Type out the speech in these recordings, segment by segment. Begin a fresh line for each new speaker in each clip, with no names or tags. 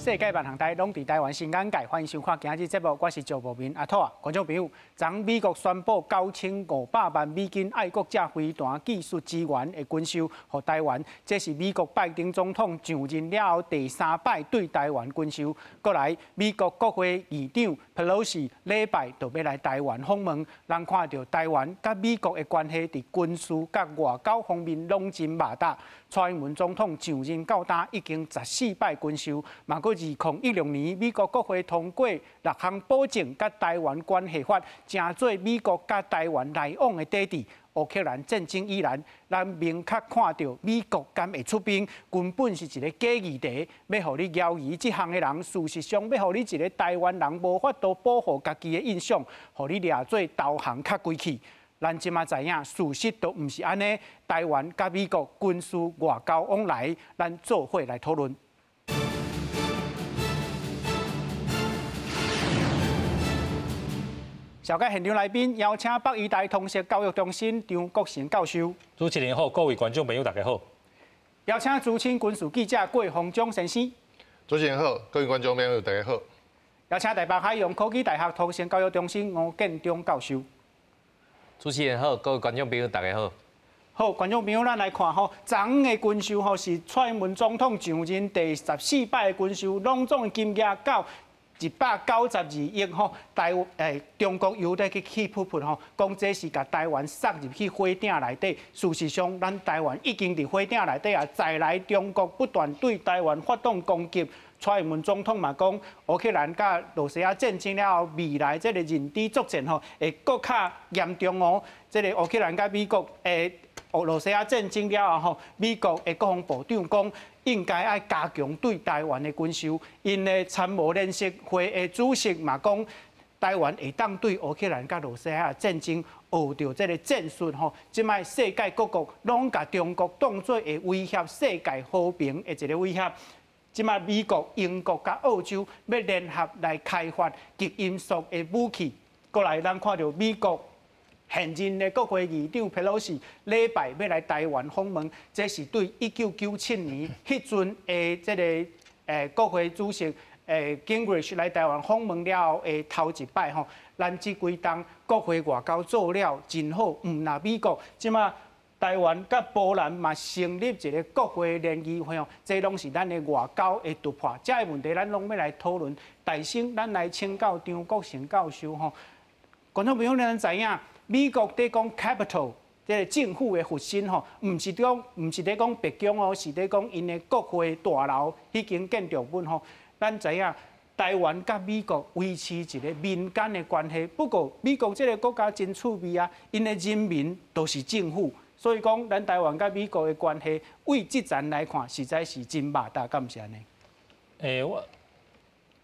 世界萬行台攏佇台灣新眼界，歡迎收看今日節目，我是趙博明阿土啊。觀眾朋友，昨美國宣布9500萬美金愛國者飛彈技術支援的軍售予台灣，這是美國拜登總統上任了後第三擺對台灣軍售。過來，美國國會議長佩洛西禮拜就欲來台灣訪問，咱看著台灣佮美國的關係佇軍事佮外交方面攏真肉焦。蔡英文總統上任到今已經14擺軍售，嘛閣2016年美國國會通過六項保證佮台灣關係法，成做美國佮台灣來往的底底。烏克蘭戰爭以來，咱明確看著美國敢會出兵，根本是一个假議題，欲予你懷疑這項的人，事實上欲予你一个台灣人無法度保護家己的印象，予你掠做投降較規氣。咱這馬知影，事實都毋是按呢。台灣佮美國軍事外交往來，咱做伙來討論。紹介現場來賓，邀請北醫大通識教育中心張國成教授。
主持人好，各位觀眾朋友大家好。
邀請資深軍事記者郭鴻忠先生。
主持人好，各位觀眾朋友大家好。
邀請台北海洋科技大學通訊教育中心吳建中教授。
主持人好，各位觀眾朋友大家好。
好，觀眾朋友，咱來看吼，昨昏的軍售吼是蔡英文總統上任第十四擺的軍售，攏總金額到192億吼，台欸中國又咧去氣噗噗吼，講這是共台灣送入去火鼎內底。事實上，咱台灣已經佇火鼎內底啊，再來中國不斷對台灣發動攻擊。蔡英文總統嘛講，烏克蘭佮羅西亞戰爭了後，未來這个認知作戰吼會閣較嚴重哦。這个烏克蘭佮美國俄羅西亞戰爭了後吼，美國的國防部長講，應該愛加強對台灣的軍售。𪜶的參謀聯席會的主席嘛講，台灣會當對烏克蘭佮羅西亞戰爭學著這个戰術吼。這擺世界各國攏共中國當做會威脅世界和平的一个威脅。這擺美國、英國佮澳洲欲聯合來開發極音速的武器。過來，咱看著美國現任的國會議長佩洛西禮拜欲來台灣訪問，這是對1997年彼陣的這个國會主席 Gingrich 來台灣訪問了後的頭一擺吼。咱這幾冬國會外交做了真好，毋若美國這擺台灣佮波蘭嘛成立一个國會聯誼會哦，這攏是咱的外交的突破。這个問題咱攏欲來討論。大先，咱來請教張國成教授吼。觀眾朋友，咱知影美國佇講 Capitol 這个政府的核心吼，毋是講毋是咧講白宮哦，是咧講𪜶的國會大樓彼間建築物吼。咱知影台灣佮美國維持一个民間的關係，不過美國這个國家真趣味啊，𪜶的人民都是政府。所以講，咱台灣佮美國的關係，對這層來看，實在是真肉焦，敢毋是按呢？
欸，我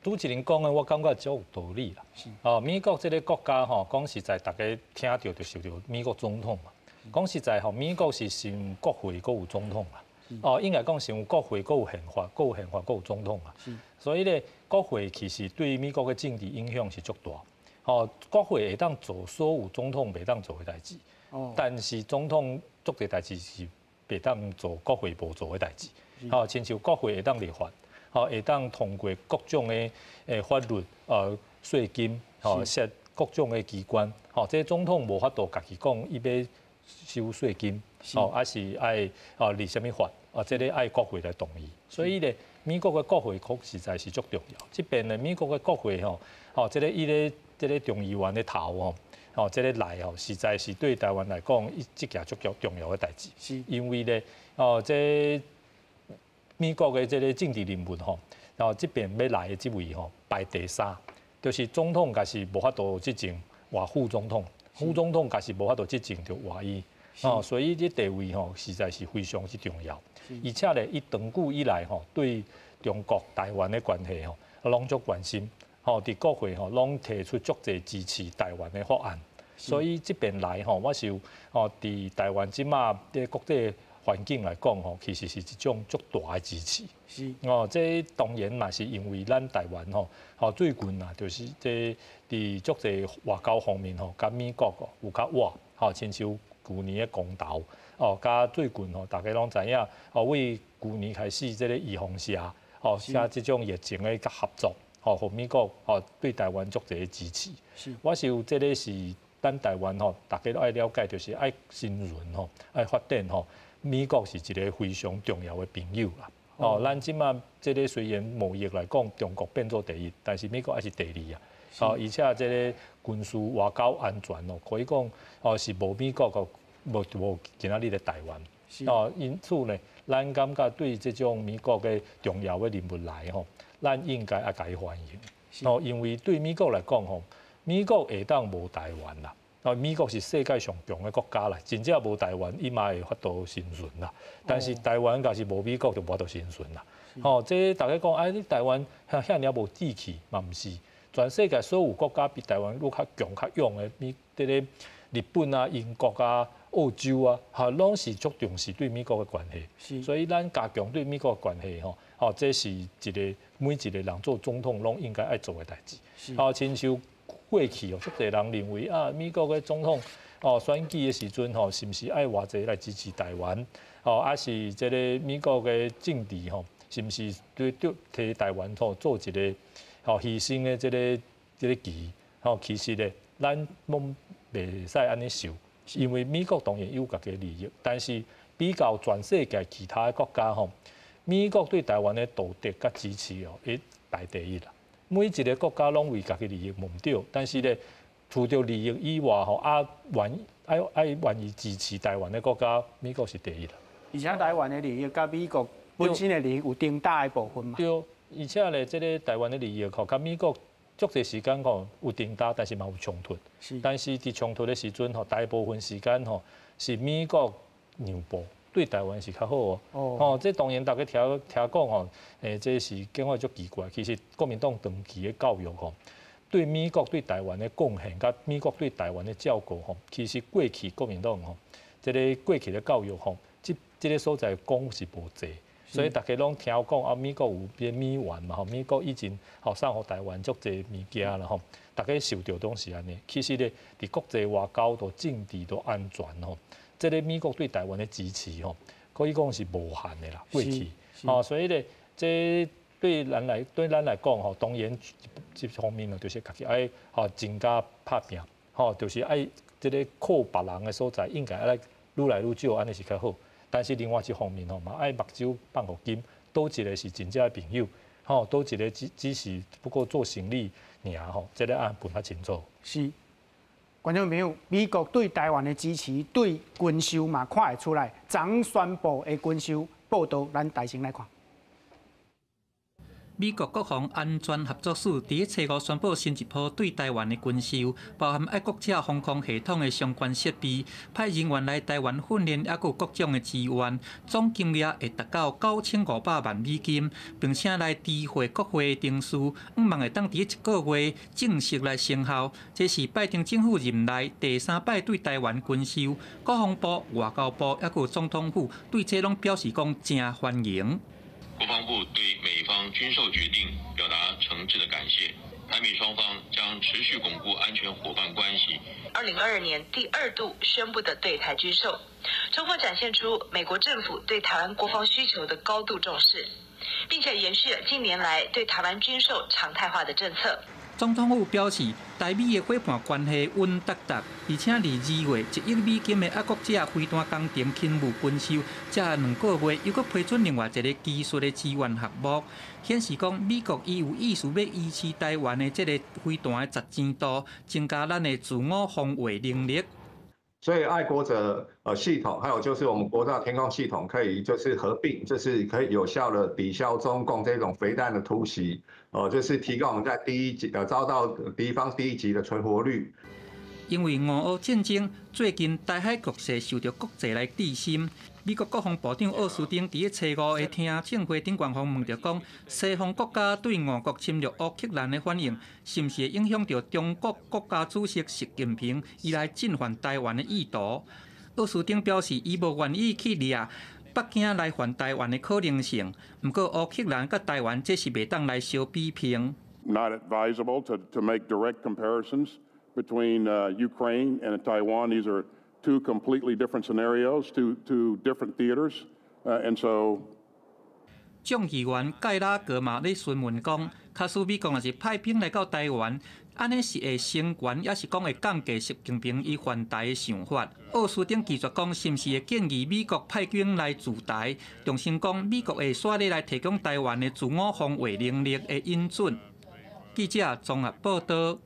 主持人講的，我感覺足有道理啦。哦，美國這个國家吼，講實在，大家聽著就是著美國總統嘛。講實在吼，美國是先有國會，閣有總統啦。哦，應該講先有國會，閣有憲法，閣有憲法，閣有總統啊。所以咧，國會其實對美國的政治影響是足大。哦，國會會當做所有總統袂當做的代誌。但是總統足濟代誌是袂當做國會無做的代誌。吼，親像國會會當立法，吼會當通過各種的法律、稅金，吼設各種的機關，吼這總統無法度家己講伊欲收稅金，吼抑是愛立啥物法，啊這个愛國會來同意。所以咧，美國的國會確實在是足重要。這邊咧，美國的國會吼，吼這个伊咧這个眾議員的頭吼。哦，這个來吼，實在是對台灣來講，伊這件足重要的代誌。因為咧，哦，這美國的這个政治人物吼，然後這邊欲來的這位吼排第三，就是總統若是無法度執政，換副總統；副總統若是無法度執政，就換伊。哦，所以這地位吼，實在是非常之重要。而且咧，伊長久以來吼，對中國台灣的關係吼，攏足關心。吼，佇國會吼，攏提出足濟支持台灣的法案。所以這邊來吼，我想吼，佇台灣這馬佇國際環境來講吼，其實是一種足大的支持。哦，這當然嘛是因為咱台灣吼，吼最近啊，就是這佇足濟外交方面吼，佮美國有較倚，吼，親像舊年的公投，哦，佮最近吼，大家攏知影，哦，為舊年開始這个預防射，吼，像這種疫情的合作，吼，予美國吼對台灣足濟支持。我想這个是咱台灣吼，大家都愛了解，就是愛生存吼，愛發展吼，美國是一个非常重要的朋友啦。哦，咱這馬這个雖然貿易來講，中國變做第一，但是美國還是第二啊。哦，而且這个軍事外交安全哦，可以講哦是無美國個無無今仔日的台灣。哦，因此呢，咱感覺對這種美國的重要的人物來吼，咱應該愛共伊歡迎。哦，因為對美國來講吼，美國會當無台灣啦。哦，美國是世界上強的國家啦，真正無台灣，伊嘛會法度生存啦。但是台灣若是無美國，就無法度生存啦。哦，這大家講，哎，你台灣遐遐爾無志氣嘛？毋是，全世界所有國家比台灣閣較強、較勇的，美這个日本啊、英國啊、澳洲啊，哈，攏是足重視對美國的關係。所以咱加強對美國的關係，吼，吼，這是一个每一个人做總統攏應該愛做的代誌。好，親像過去哦，足濟人認為啊，美國的總統哦選舉的時陣吼，是毋是愛偌濟來支持台灣？哦，抑是這个美國的政治吼，是毋是對對替台灣吼做一个吼犧牲的這个旗？吼，其實咧，咱攏袂使按呢想，因為美國當然有家己利益，但是比較全世界其他的國家吼，美國對台灣的道德佮支持哦，會排第一啦。每一个國家攏為家己利益毋對，但是咧，除著利益以外吼，啊願愛愛願意支持台灣的國家，美國是第一啦。
而且台灣的利益佮美國本身的利益有重疊的部分嘛？
對，而且咧，這个台灣的利益吼，佮美國足濟時間吼有重疊，但是嘛有衝突。但是佇衝突的時陣吼，大部分時間吼是美國讓步，對台灣是較好哦。哦，這當然大家聽聽講吼，這是感覺足奇怪。其實國民黨長期的教育吼，對美國對台灣的貢獻，佮美國對台灣的照顧吼，其實過去國民黨吼，這个過去的教育吼，這個所在講是無濟，所以大家攏聽講啊，美國有變美援嘛吼，美國以前吼送予台灣足濟物件啦吼，大家受著攏是按呢。其實咧，佇國際外交到政治到安全吼，這个美國對台灣的支持吼，可以講是無限的啦。過去，哦，所以咧，這對咱來講吼，當然這方面呢，就是家己愛吼增加拍拚，吼，就是愛這个靠別人的所在，應該愛愈來愈少，按呢是較好。但是另外一方面吼，嘛愛目睭放予緊，佗一个是真正的朋友，吼，佗一个只是不過做生意爾吼，這个愛分較清楚。
是，觀眾朋友，美國對台灣的支持，對軍售嘛看會出來。昨宣布的軍售報道，咱大聲來看。
美國國防安全合作署佇咧初五宣布新一波對台灣的軍售，包含愛國者防空系統的相關設備，派人員來台灣訓練，抑閣有各種的支援，總金額會達到9500萬美金，並且來知會國會的程序，向望會當佇一個月正式來生效。這是拜登政府任內第三擺對台灣軍售，國防部、外交部抑閣有總統府對這攏表示講誠歡迎。
國防部對美方軍售決定表達誠摯的感謝，台美雙方將持續鞏固安全夥伴關係。
2022年第二度宣布的對台軍售，充分展現出美國政府對台灣國防需求的高度重視，並且延續了近年來對台灣軍售常態化的政策。
總統府表示，台美的夥伴關係穩達達，而且佇2月1億美金的愛國者飛彈工程輕武軍售，這2個月又閣批准另外一个技術的支援項目，顯示講美國伊有意思欲維持台灣的這个飛彈的實戰度，增加咱的自我防衛能力。
所以愛國者系統，還有就是我們國造天空系統，可以就是合併，就是可以有效的抵消中共這種飛彈的突襲，就是提高我們在第一擊遭到敵方第一擊的存活率。
因為俄烏戰爭，最近台海局勢受著國際來注心。美國國防部長奧斯汀佇咧初五的聽證會頂懸予問著講，西方國家對俄國侵略烏克蘭的反應，是毋是會影響著中國國家主席習近平伊來進犯台灣的意圖？奧斯汀表示，伊無願意去掠北京來犯台灣的可能性。毋過烏克蘭佮台灣這是袂當來相比拼。
Not advisable to make direct comparisons between Ukraine and Taiwan. These are two completely different scenarios, two different theaters, and so.
眾議員蓋拉格嘛咧詢問講，假使美國若是派兵來到台灣，按呢是會升懸，抑是講會降低習近平伊犯台的想法？奧斯汀拒絕講，是毋是會建議美國派兵來駐台？重申講美國會煞咧來提供台灣的自我防衛能力的允准。記者綜合報道。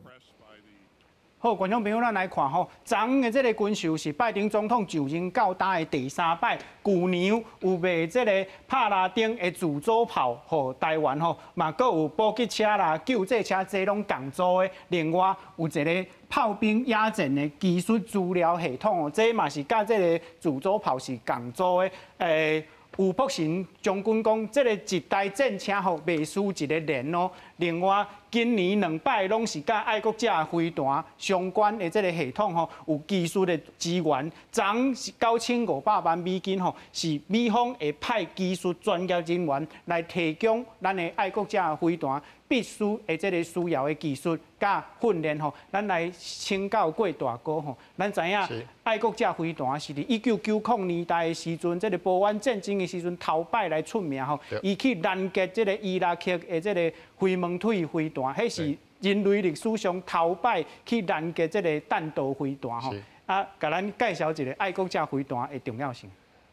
好，觀眾朋友，咱來看吼，昨昏的這個軍售是拜登總統就任到今的第三擺。舊年有賣這個帕拉丁的自走炮予台灣吼，嘛閣有補給車啦、救濟車，這攏共組的。另外有一個炮兵野戰的技術資料系統哦，這嘛是佮這個自走炮是共組的。吳伯承將軍講，這個一台戰車吼，袂輸一個連哦。另外，今年兩擺攏是佮愛國者飛彈相關的這個系統吼，有技術的支援。昨是9500萬美金吼，是美方會派技術專業人員來提供咱的愛國者飛彈必須的這個需要的技術佮訓練吼。咱來請教郭大哥吼，咱知影愛國者飛彈是佇1990年代的時陣，這個波灣戰爭的時陣頭擺來出名吼，伊去攔截這個伊拉克的這個飛毛腿飛彈，彼是人類歷史上頭擺去攔截這個彈道飛彈吼。啊，共咱介紹一下愛國者飛彈的重要性。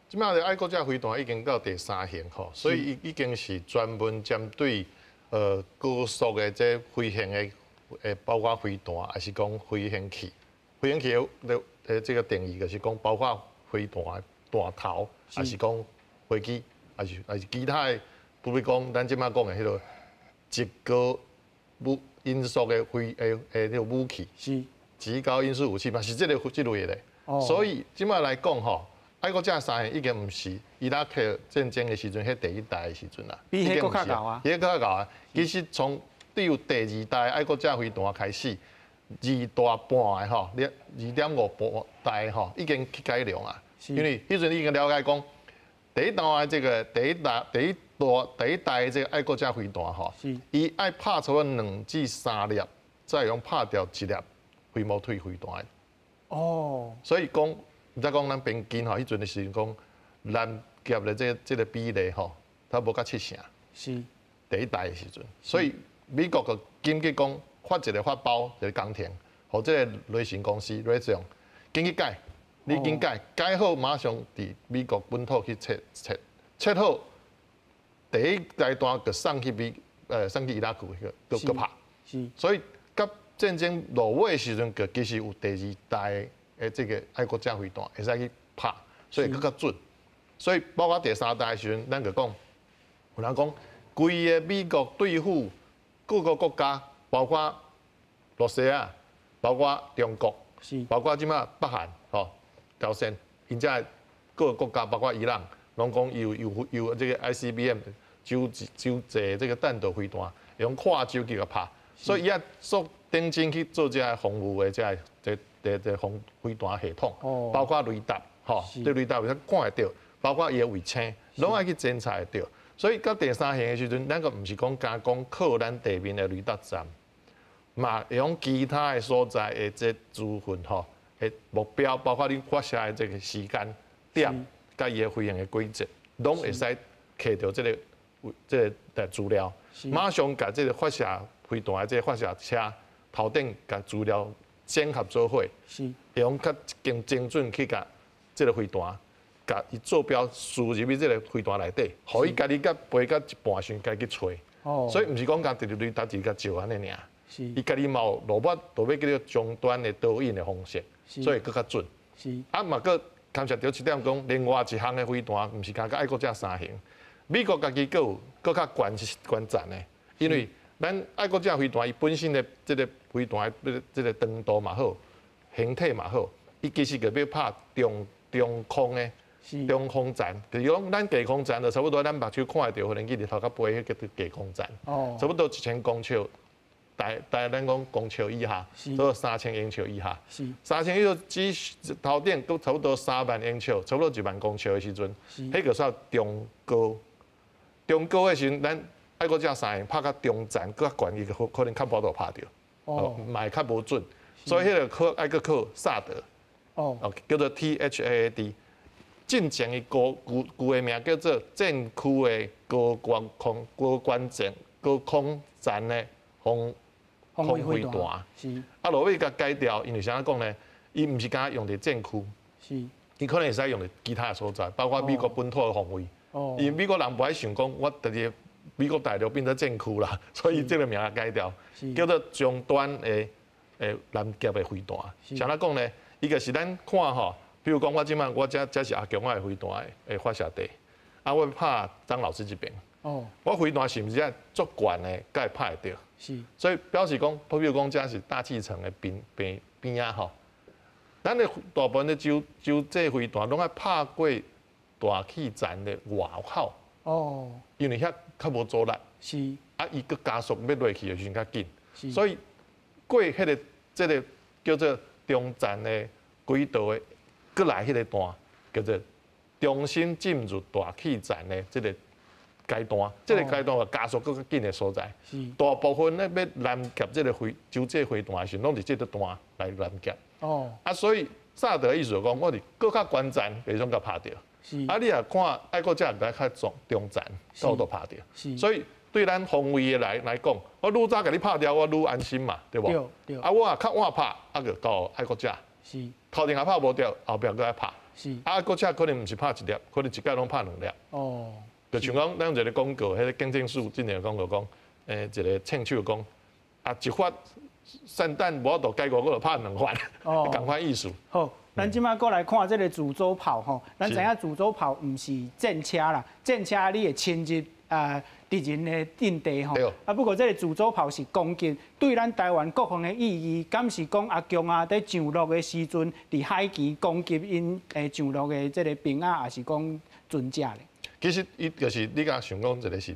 這擺的愛國者飛彈已經到第三型吼，所以伊已經是專門針對高速的這飛行的，包括飛彈，還是講飛行器。飛行器的這個定義就是講，包括飛彈彈頭，還是講飛機，還是其他的，比如講咱這擺講的彼個極高武音速的飛的彼個武器，極高音速武器嘛，是這類的。所以這擺來講吼，愛國者三型已經毋是伊拉克戰爭的時陣，彼第一代的時陣啦，
比彼閣較𠢕啊，
彼閣較𠢕啊。其實從對第二代愛國者飛彈開始，二代半的吼，2.5代吼，已經去改良啊。因為彼陣已經了解講，第一代的這個第一代第一代第一代的這個愛國者飛彈吼，伊愛拍差不多2至3粒，才會用拍掉一粒飛毛腿飛彈。所以講，毋知講咱平均吼，彼陣的時陣講，攔截的這個比例吼，差無到七成。第一代的時陣，所以美國就緊急講發一個發包一個工程，予這個雷神公司 Raytheon 緊去改，你緊改，改好馬上佇美國本土去測測，測好第一階段就送去伊拉克去，閣拍。所以佮戰爭落尾的時陣，就其實有第二代的這個愛國者飛彈會使去拍，所以閣較準。所以包括第三代的時陣，咱就講，有人講，規個美國對付各個國家，包括羅西亞，包括中國，包括這擺北韓，吼，朝鮮，𪜶遮各個國家，包括伊朗，攏講有這個 ICBM 洲洲際這個彈道飛彈，用跨洲去共拍，所以伊也做頂真去做這個防禦的這個這防飛彈系統，包括雷達，吼，這雷達會使看會著，包括伊的衛星，攏愛去偵查會著。所以到第三型的時陣，咱閣毋是講焦講靠咱地面的雷達站，嘛會用其他的所在的這資訊吼，的目標，包括你發射的這個時間點，佮伊的飛行的軌跡，攏會使摕著這個資料，馬上共這個發射飛彈的這個發射車頭頂共資料整合做伙，會用較更精準去共這個飛彈，共伊坐標輸入去這個飛彈內底，予伊家己佮飛到一半時，家己去揣。所以毋是講共直直雷達直共照按呢爾，伊家己嘛有落尾落尾叫做終端的導引的方式，所以閣較準。啊嘛閣牽涉著一點講，另外一項的飛彈，毋是干焦愛國者三型，美國家己閣有閣較懸懸層的，因為咱愛國者飛彈伊本身的這個飛彈的這個長度嘛好，形體嘛好，伊其實就欲拍中中空的。中空層，就是講咱低空層就差不多，咱目睭看會著，無人機日頭殼飛，彼叫做低空層，差不多1000公尺，大大咱講公尺以下，差不多3000英尺以下。3000英尺只頭頂都差不多3萬英尺，差不多1萬公尺的時陣，彼個算中高。中高的時陣，咱愛國者三型拍較中層，閣較懸，伊可可能較無法度拍著，嘛會較無準。所以彼個靠愛閣靠薩德，叫做 THAAD。進前伊舊舊舊的名叫做戰區的高關空高關戰高空戰的防空飛彈。啊，落尾共改掉，因為啥講呢？伊毋是敢若用佇戰區，伊可能會使用佇其他的所在，包括美國本土的防衛。因為美國人無愛想講，我直接美國大陸變做戰區啦，所以這個名改掉，叫做終端的攔截的飛彈。啥來講呢？伊就是咱看吼，比如講我這擺我這這是阿強仔的飛彈的發射地，啊，我拍張老師這邊。我飛彈是毋是愛足懸的，才會拍會著？所以表示講，比如講這是大氣層的邊邊邊仔吼。咱的大部分的洲洲際飛彈攏愛拍過大氣層的外口。因為遐較無阻力。啊，伊閣加速欲落去的時陣較緊。所以過彼個這個叫做中層的軌道的，閣來彼個段叫做重新進入大氣層的這個階段，這個階段的加速閣較緊的所在。大部分咧欲攔截這個飛洲際飛彈的時陣，攏佇這個段來攔截。啊，所以薩德的意思就講，我佇閣較懸層，袂使共拍著。啊，你若看愛國者來較中中層，都都拍著。所以對咱防衛的來講，我愈早共你拍掉，我愈安心嘛，對無？啊，我若較晚拍，啊，就到愛國者。頭前也拍無著，後壁閣愛拍。啊，愛國者可能毋是拍一粒，可能一擺攏拍兩粒。就像講，咱有一個廣告，彼個警政署之前廣告講，一個槍手講，啊，一發散彈無法度解決，我就拍兩發，仝款意思。
好，咱這擺閣來看這個自走炮吼，咱知影自走炮毋是戰車啦，戰車你會侵入啊敵人的陣地吼。啊，不過這個自走炮是攻擊，對咱台灣國防的意義，敢是講阿強啊，佇上落的時陣，佇海墘攻擊𪜶上落的這個兵仔，抑是講船隻咧？
其實伊就是你敢想講一個是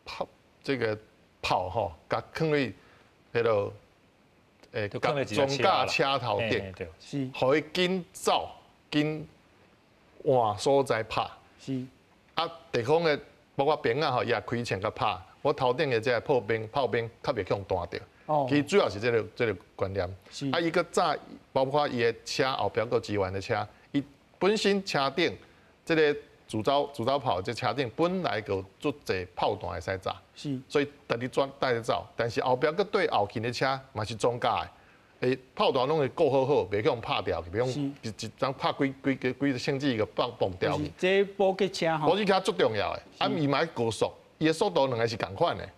炮，這個炮吼，共囥佇彼落裝甲車頭頂，予伊緊走緊換所在拍。啊，地方的包括兵仔吼，伊也開槍共拍。我頭頂的這個炮兵，炮兵較袂去予彈著。其實主要是這個觀念。啊，伊閣早包括伊的車後壁閣支援的車，伊本身車頂這個自走炮這車頂本來就足濟炮彈會使炸，所以逐日轉帶著走。但是後壁閣對後勤的車嘛是裝甲的，炮彈攏會顧好好，袂去予拍掉去，袂用一一張拍幾幾幾幾個甚至個爆爆掉去。
這補給車吼，
補給車足重要的，啊，伊嘛愛高速，伊的速度兩個是仝款的。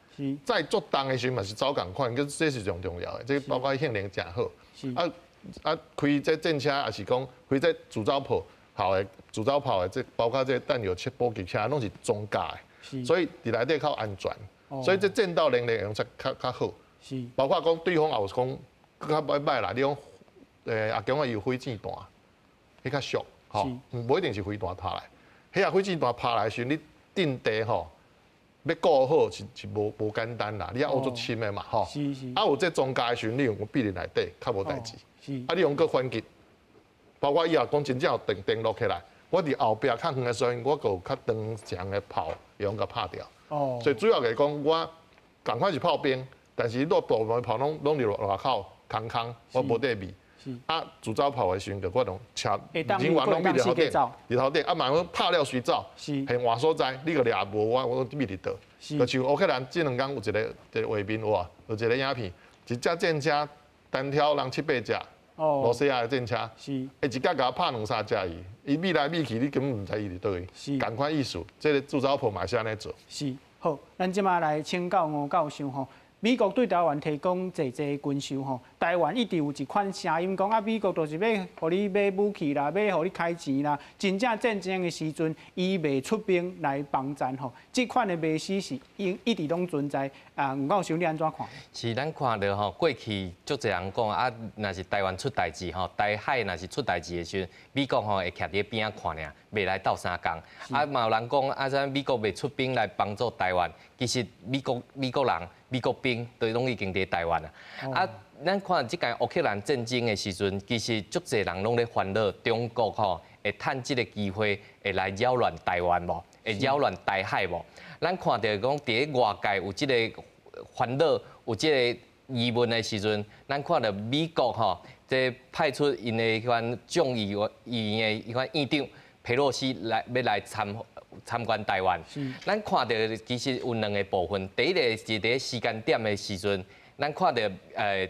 載足重的時陣嘛是走仝款，這是上重要的。這包括性能誠好。啊啊，開這戰車抑是講開這自走炮。炮的自走炮的，這包括這彈藥車、補給車，攏是裝甲的，所以佇內底較安全，所以這戰鬥能力會用較較好。包括講對方也有講較歹歹啦，你講阿強仔有火箭彈，彼較俗吼，無一定是飛彈拍來。彼個火箭彈拍來的時陣，你陣地吼欲顧好是是無無簡單啦，你愛學足深的嘛吼。啊有這裝甲的時陣，你用比例內底較無代誌。啊，你用閣反擊。包括以後講真正有電電落起來，我佇後壁較遠的時陣，我閣有較長長的炮會用共拍掉。所以主要來講，我仝款是炮兵，但是大部分炮攏攏佇外口空空，我無帶備。啊，自走炮的時陣，就我攏車人員攏覕佇頭頂，佇頭頂啊，嘛講拍了隨走，現換所在，你閣掠無我，我覕佇佗。就像烏克蘭這兩工有一個一個畫面有無？有一個影片，一隻戰車單挑人七八隻。羅西亞的戰車，伊一架共拍兩三隻伊，伊覕來覕去，你根本毋知伊佇佗位。仝款意思，這個自走炮嘛是按呢做。
是，好，咱這擺來請教吳教授吼。美國對台灣提供濟濟軍售吼，台灣一直有一款聲音講啊，美國就是欲予你買武器啦，欲予你開錢啦，真正戰爭的時陣，伊袂出兵來幫贊吼。這款的迷思是一一直攏存在啊。吳教授你按怎看？
是咱看著吼，過去足濟人講啊，若是台灣出代誌吼，台海若是出代誌的時陣，美國吼會徛佇邊仔看爾，袂來鬥相共。啊，嘛有人講啊，啥美國袂出兵來幫助台灣，其實美國美國人。美國兵都攏已經佇台灣啊！啊，咱看這擺烏克蘭戰爭的時陣，其實足濟人攏咧煩惱，中國吼會趁這個機會會來擾亂台灣無？會擾亂台海無？咱看著講佇咧外界有這個煩惱，有這個疑問的時陣，咱看著美國吼，這派出𪜶的彼款眾議員議院的彼款院長。佩洛西來欲來參觀台灣。咱看著其實有兩个部分，第一个是佇時間點的時陣，咱看著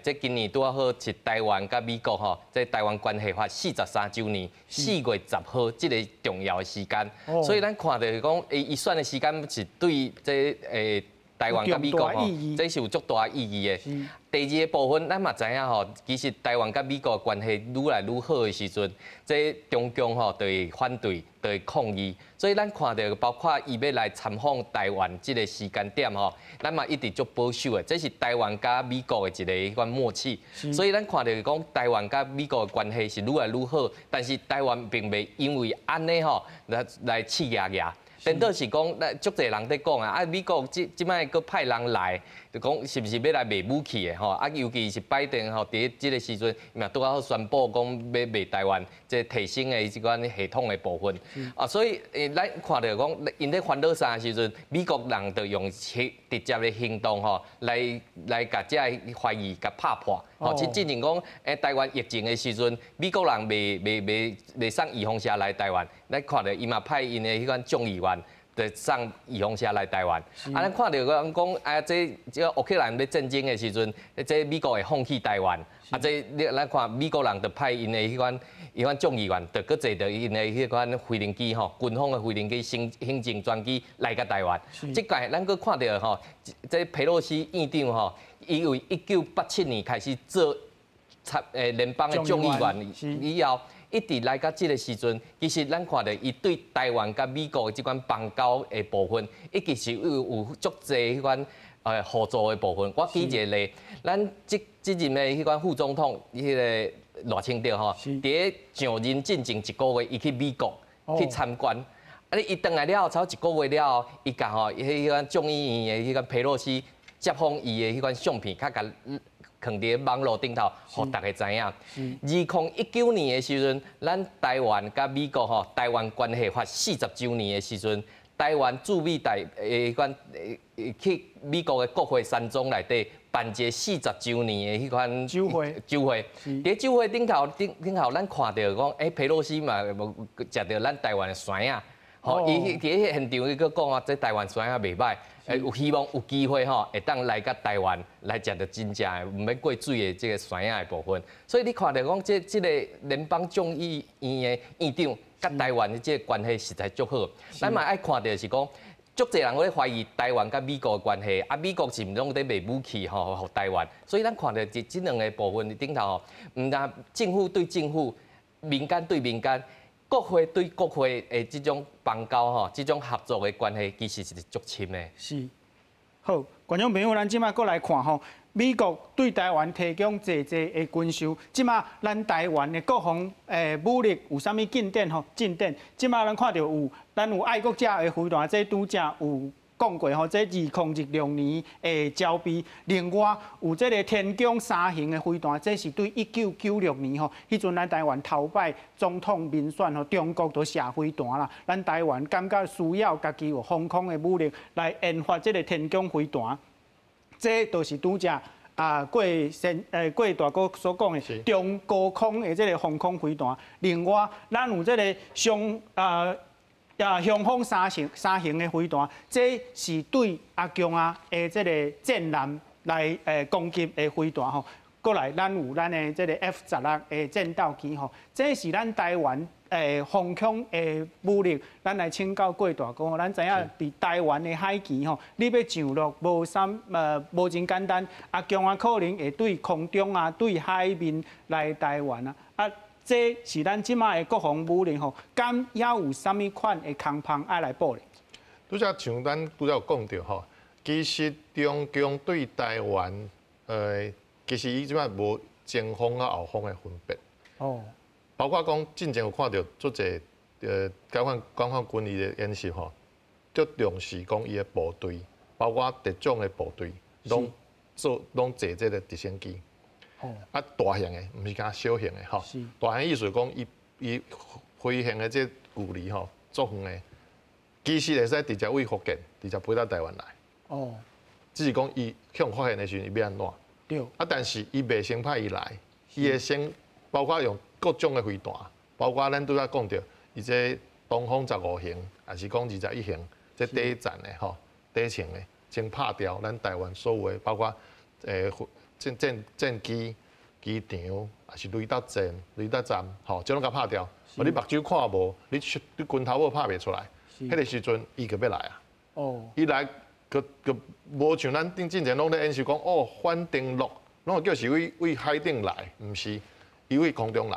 這今年拄仔好是台灣佮美國吼，這台灣關係法43週年，4月10號這个重要的時間，所以咱看著講，伊選的時間是對這台灣佮美國吼，這是有足大意義的。第二个部分，咱嘛知影吼，其實台灣佮美國關係愈來愈好的時陣，這中共吼就會反對，就會抗議。所以咱看著包括伊欲來參訪台灣這个時間點吼，咱嘛一直足保守的。這是台灣佮美國的一个彼款默契。所以咱看著講台灣佮美國的關係是愈來愈好，但是台灣並袂因為按呢吼來刺牙牙。顛倒是講，咱足濟人佇講啊，啊美國這這擺閣派人來，就講是毋是欲來賣武器的吼？啊，尤其是拜登吼，佇這个時陣，嘛拄仔好宣布講欲賣台灣這提升的這款系統的部分。啊，所以咱看著講，𪜶咧煩惱啥時陣，美國人就用直接的行動吼，來共這个懷疑共拍破。吼，之前講，台灣疫情的時陣，美國人袂送預防射來台灣，咱看著伊嘛派𪜶的彼款眾議員，就送預防射來台灣。啊，咱看著講講啊，這烏克蘭欲戰爭的時陣，這美國會放棄台灣。啊，這你咱看美國人就派𪜶的彼款眾議員，就閣坐著𪜶的彼款飛行機吼，軍方的飛行機、行政專機來到台灣。這擺咱閣看著吼，這佩洛西院長吼，伊為1987年開始做參聯邦的眾議員以後，一直來到這个時陣，其實咱看著伊對台灣佮美國的這款邦交的部分，一直是有足濟彼款合作的部分。我舉一个例，咱這任的彼款副總統，彼个賴清德吼，佇咧上任進前一个月，伊去美國去參觀。啊，伊轉來了後，差不多一个月了後，伊共吼彼款眾議院的彼款佩洛西接訪伊的彼款相片，較共囥佇網路頂頭，予大家知影。2019年的時陣，咱台灣佮美國吼，台灣關係法40週年的時陣，台灣駐美代彼款去美國的國會山莊內底辦一个四十週年的彼款
酒會。
酒會，佇酒會頂頭，咱看著講，佩洛西嘛食著咱台灣的糋仔，吼，伊佇彼現場伊閣講啊，這台灣糋仔袂䆀，有希望有機會吼，會當來到台灣來食著真正的毋免過水的這个糋仔的部分。所以你看著講，這個聯邦眾議院的院長佮台灣的這个關係實在足好。咱嘛愛看著是講，足濟人咧懷疑台灣佮美國的關係，啊，美國是毋攏佇賣武器吼，予台灣？所以咱看著這兩个部分頂頭吼，毋但政府對政府，民間對民間，國會對國會的這種邦交吼，這種合作的關係，其實是足深的。
是，好，觀眾朋友，咱這擺閣來看吼，美國對台灣提供濟濟的軍售，這擺咱台灣的國防武力有啥物進展吼？進展，這擺咱看著有，咱有愛國者的飛彈，這拄才有講過吼，這2016年的招標。另外有這个天弓三型的飛彈，這是對1996年吼，彼陣咱台灣頭擺總統民選吼，中國就射飛彈啦，咱台灣感覺需要家己有防空的武力來研發這个天弓飛彈。這就是拄才啊郭先郭大哥所講的中高空的這个防空飛彈。另外，咱有這个雄雄風三型的飛彈，這是對阿強仔的這个戰艦來攻擊的飛彈吼。過來，咱有咱的這个 F-16的戰鬥機吼，這是咱台灣防空的武力。咱來請教郭大哥，咱知影佇台灣的海墘吼，你欲上落無真簡單。阿強仔可能會對空中啊，對海面來台灣啊。啊，這是咱這擺的國防武力吼，敢猶有啥物款的空縫愛來補咧？
拄才像咱拄才有講著吼，其實中共對台灣，其實伊這擺無前方佮後方的分別。包括講進前有看著足濟解放軍伊的演習吼，足重視講伊的部隊，包括特種的部隊，攏坐這个直升機。啊，大型的，毋是干小型的吼。大型意思講，伊飛行的這距離吼，足遠的，其實會使直接對福建，直接飛到台灣來。只是講伊予人發現的時陣，伊欲按怎？啊，但是伊袂先派伊來，伊會先包括用各種的飛彈，包括咱拄才講著，伊這東風15型，抑是講21型，這底層的吼，底層的先拍掉咱台灣所有的，包括戰機、機場，抑是雷達站、雷達站，吼，這攏共拍掉。你目睭看無，你拳頭母拍袂出來。彼个時陣，伊就欲來啊！伊來，閣閣無像咱頂進前攏咧演習講，哦，反登陸，攏會叫是對海頂來，毋是，伊對空中來。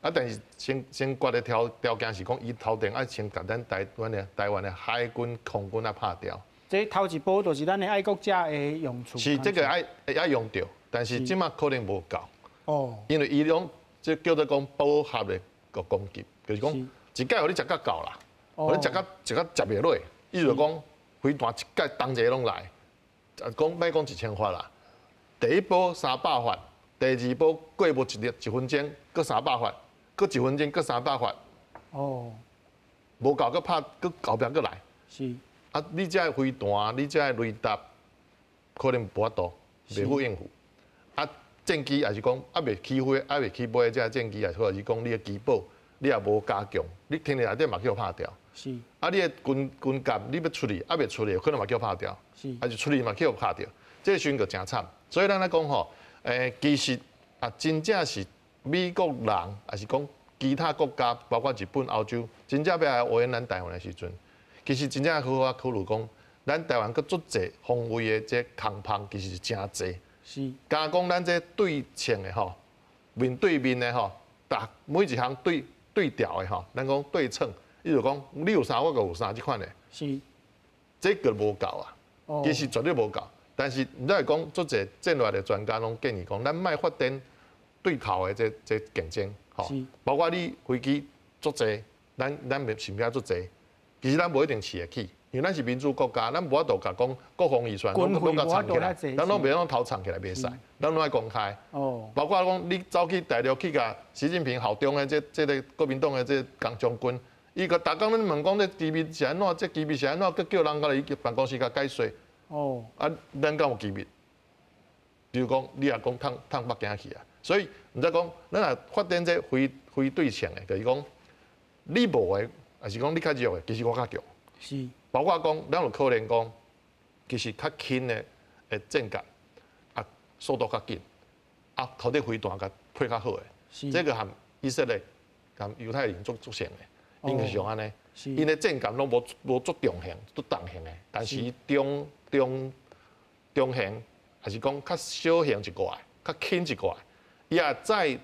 啊，但是先決的條件是講，伊頭前愛先共咱台灣的海軍、空軍啊拍掉。
這頭一步就是咱的愛國者的用處。
是這個愛用著，但是這馬可能無夠。因為伊攏這叫做講飽和的個攻擊，就是講一擺予你食甲夠啦。予你食甲食袂落，意思就講飛彈一擺同齊攏來，啊講欲講1000發啦。第一波300發，第二波過無一日一分鐘，閣三百發，閣一分鐘閣三百發。無夠閣拍，閣後壁閣來。啊，你這個飛彈，你這個雷達，可能無法度，袂赴應付。啊，戰機也是講猶未起飛，猶未起飛，這個戰機也或者是講你的機堡，你也無加強，你天內底嘛予拍掉。啊，你的軍艦你欲出去，猶未出去，可能嘛予拍掉。抑是出去嘛予拍掉，這個時陣就誠慘。所以咱來講吼，其實啊，真正是美國人，抑是講其他國家，包括日本、歐洲，真正欲來烏援咱台灣的時陣，其實真正好好考慮講，咱台灣閣足濟防衛的這空縫，其實是誠濟。加講咱這對稱的吼，面對面的吼，逐每一項對對調的吼，咱講對稱。伊就講你有啥，我就有啥，這款的。這個無夠啊，其實絕對無夠。但是毋知會講，足濟戰略的專家攏建議講，咱莫發展對頭的這競爭，吼，包括你飛機足濟，咱是毋是愛足濟？其實咱無一定飼會起，因為咱是民主國家，咱無法度共講國防預算攏攏共藏起來，咱攏袂攏偷藏起來袂使，咱攏愛公開。包括講你走去大陸去共習近平效忠的這個國民黨的這個將軍。伊閣逐工咧問講這機密是按怎，這機密是按怎，閣叫人過來伊辦公室共解說。啊，咱敢有機密？比如講，你也講通通北京去啊。所以毋知講，咱若發展這非對稱的，就是講你無的，抑是講你較弱的，其實我較強。包括講，咱有可能講，其實較輕的戰艦，啊，速度較緊，啊，頭頂飛彈共配較好的。這個和以色列佮猶太人足足像的。𪜶就是按呢，𪜶的戰艦攏無足重型、足重型的，但是中型，抑是講較小型一寡，較輕一寡，伊也載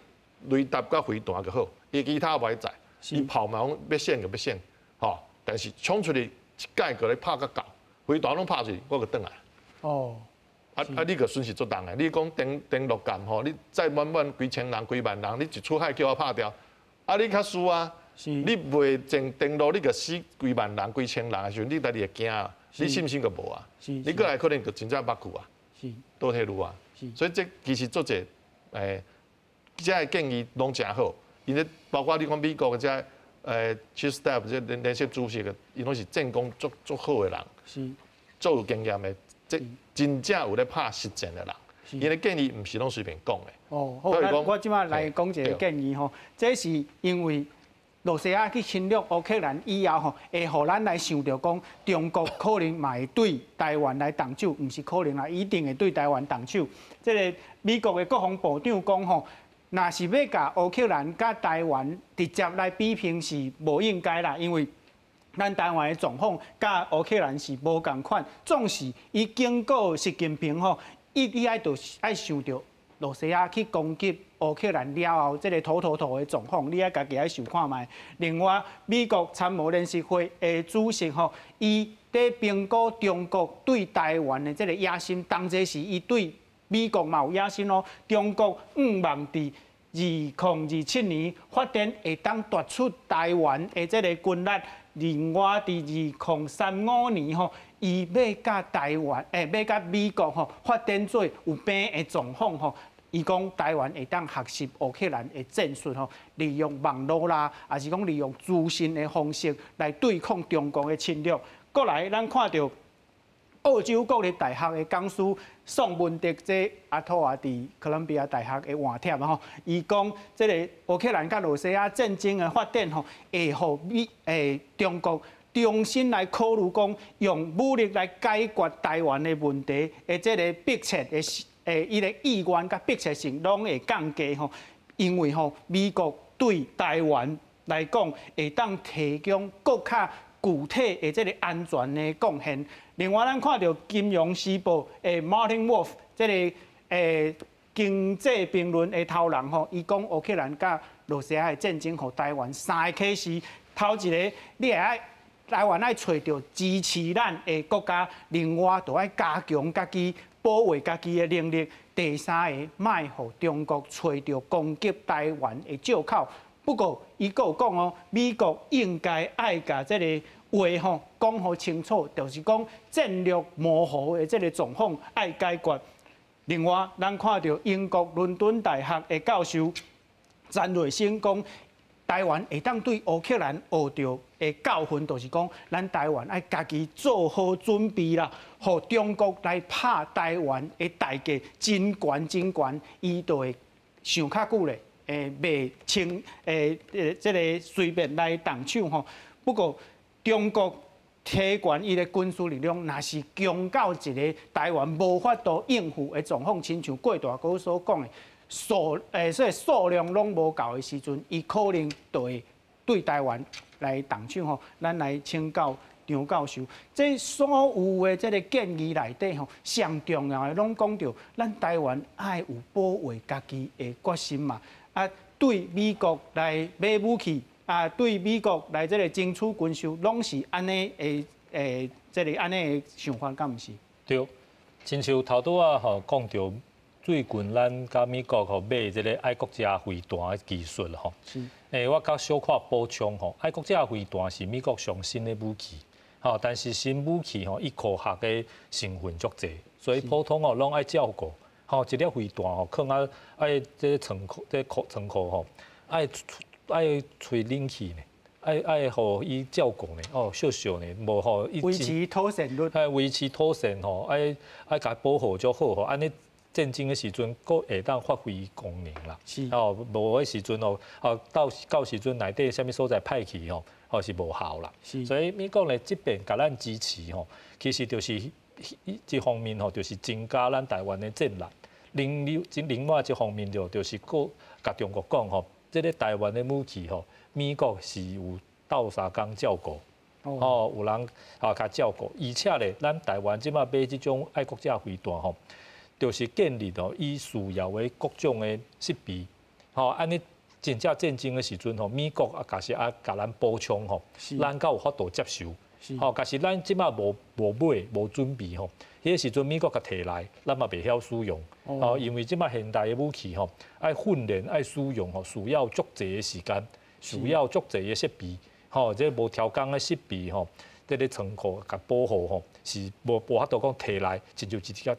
雷達佮飛彈就好，伊其他無愛載，伊炮嘛講欲省就欲省，吼，但是衝出去一擺閣咧拍甲夠，飛彈攏拍出去，我閣轉來。啊！你閣損失足重的，你講登陸艦吼，你載滿滿幾千人、幾萬人，你一出海叫我拍掉，啊！你較輸啊！你袂淨登陸，你閣死幾萬人、幾千人的時陣，你家己會驚啊！你信心閣無啊？你過來可能就真正捌去啊，倒退嚕啊！所以這其實足濟這个建議攏誠好，因為包括你講美國的這Chief Staff 這聯席主席的，𪜶攏是戰功足足好的人，足有經驗的，這真正有咧拍實戰的人，𪜶的建議毋是攏隨便講的。
哦，好，我這擺來講一個建議吼，這是因為露西亞去侵略烏克蘭以後吼，會予咱來想著講，中國可能嘛會對台灣來動手，毋是可能啦，一定會對台灣動手。這個美國的國防部長講吼，若是欲共烏克蘭佮台灣直接來比拼是無應該啦，因為咱台灣的狀況佮烏克蘭是無仝款，總是伊警告習近平吼，伊愛著愛想著露西亞去攻擊烏克蘭了後，這個土土土的狀況，你愛家己愛想看覓。另外，美國參謀聯席會的主席吼，伊佇評估中國對台灣的這個野心，當這時伊對美國嘛有野心哦。中國向望佇2027年發展會當奪取台灣的這個軍力。另外，佇2035年吼，伊欲佮台灣，欲佮美國吼發展做有病的狀況吼。伊講台灣會當學習烏克蘭的戰術吼，利用網路啦，抑是講利用資訊的方式來對抗中國的侵略。過來，咱看著。澳洲國立大學的講師宋文德，這阿托啊，佇哥倫比亞大學的換帖吼，伊講這个烏克蘭佮羅西亞戰爭的發展吼，會予美中國重新來考慮講用武力來解決台灣的問題的這个迫切的伊个意願佮迫切性攏會降低吼，因為吼美國對台灣來講會當提供閣較具體的這个安全的貢獻。另外，咱看著《金融時報》的 Martin Wolf 這个經濟評論的頭人吼，伊講烏克蘭佮羅西亞的戰爭，予台灣三个啟示。頭一个，你會愛台灣愛揣著支持咱的國家，另外就愛加強家己保衛家己的能力。第三个，莫予中國揣著攻擊台灣的藉口。不過，伊閣有講哦，美國應該愛共這个話吼講予清楚，就是講戰略模糊的這个狀況愛解決。另外，咱看著英國倫敦大學的教授詹瑞生講，台灣會當對烏克蘭學著的教訓，就是講咱台灣愛家己做好準備啦，予中國來拍台灣的代價真懸真懸，伊就會想較久咧，袂輕這个隨便來動手吼。不過，中國提懸伊的軍事力量，若是強到一个台灣無法度應付的狀況，親像郭大哥所講的所以數量攏無夠的時陣，伊可能就會對台灣來動手吼。咱來請教張教授，這所有的這个建議內底吼，上重要的攏講著，咱台灣愛有保衛家己的決心嘛。啊，對美國來買武器。啊，對美國來這个爭取軍售，攏是按呢的這个按呢的想法，敢毋是？
對，親像頭拄仔吼講著，最近咱佮美國吼買這个愛國者飛彈的技術吼。是。我較小可補充吼，愛國者飛彈是美國上新的武器，吼，但是新武器吼，伊科學的成分足濟，所以普通吼攏愛照顧，吼，一粒飛彈吼，囥啊愛這個倉庫，這個倉庫吼，愛吹冷氣呢，愛予伊照顧呢，哦，燒燒呢，無予伊
維持妥善率，
愛維持妥善吼，愛共保護足好吼，按呢戰爭的時陣，閣會當發揮功能啦。是。哦，無彼時陣哦，哦到時陣內底啥物所在歹去吼，哦是無效啦。是。所以美國呢這邊共咱支持吼，其實就是一方面吼，就是增加咱台灣的戰力。另外一方面就是閣共中國講吼。這个台灣的武器吼，美國是有鬥相共照顧，哦，有人啊共照顧，而且咧，咱台灣這馬買這種愛國者飛彈吼，就是建立哦，伊需要的各種的設備，吼，按呢真正戰爭的時陣吼，美國啊，假是啊，共咱補充吼，咱才有法度接受，吼，假是咱這馬無買無準備吼，彼个時陣美國共提來，咱嘛袂曉使用，哦，因為這馬現代的武器吼，愛訓練愛使用吼，需要足濟的時間，需要足濟的設備，吼，這無調工的設備吼，這个倉庫共保護吼，是無法度講提來，親像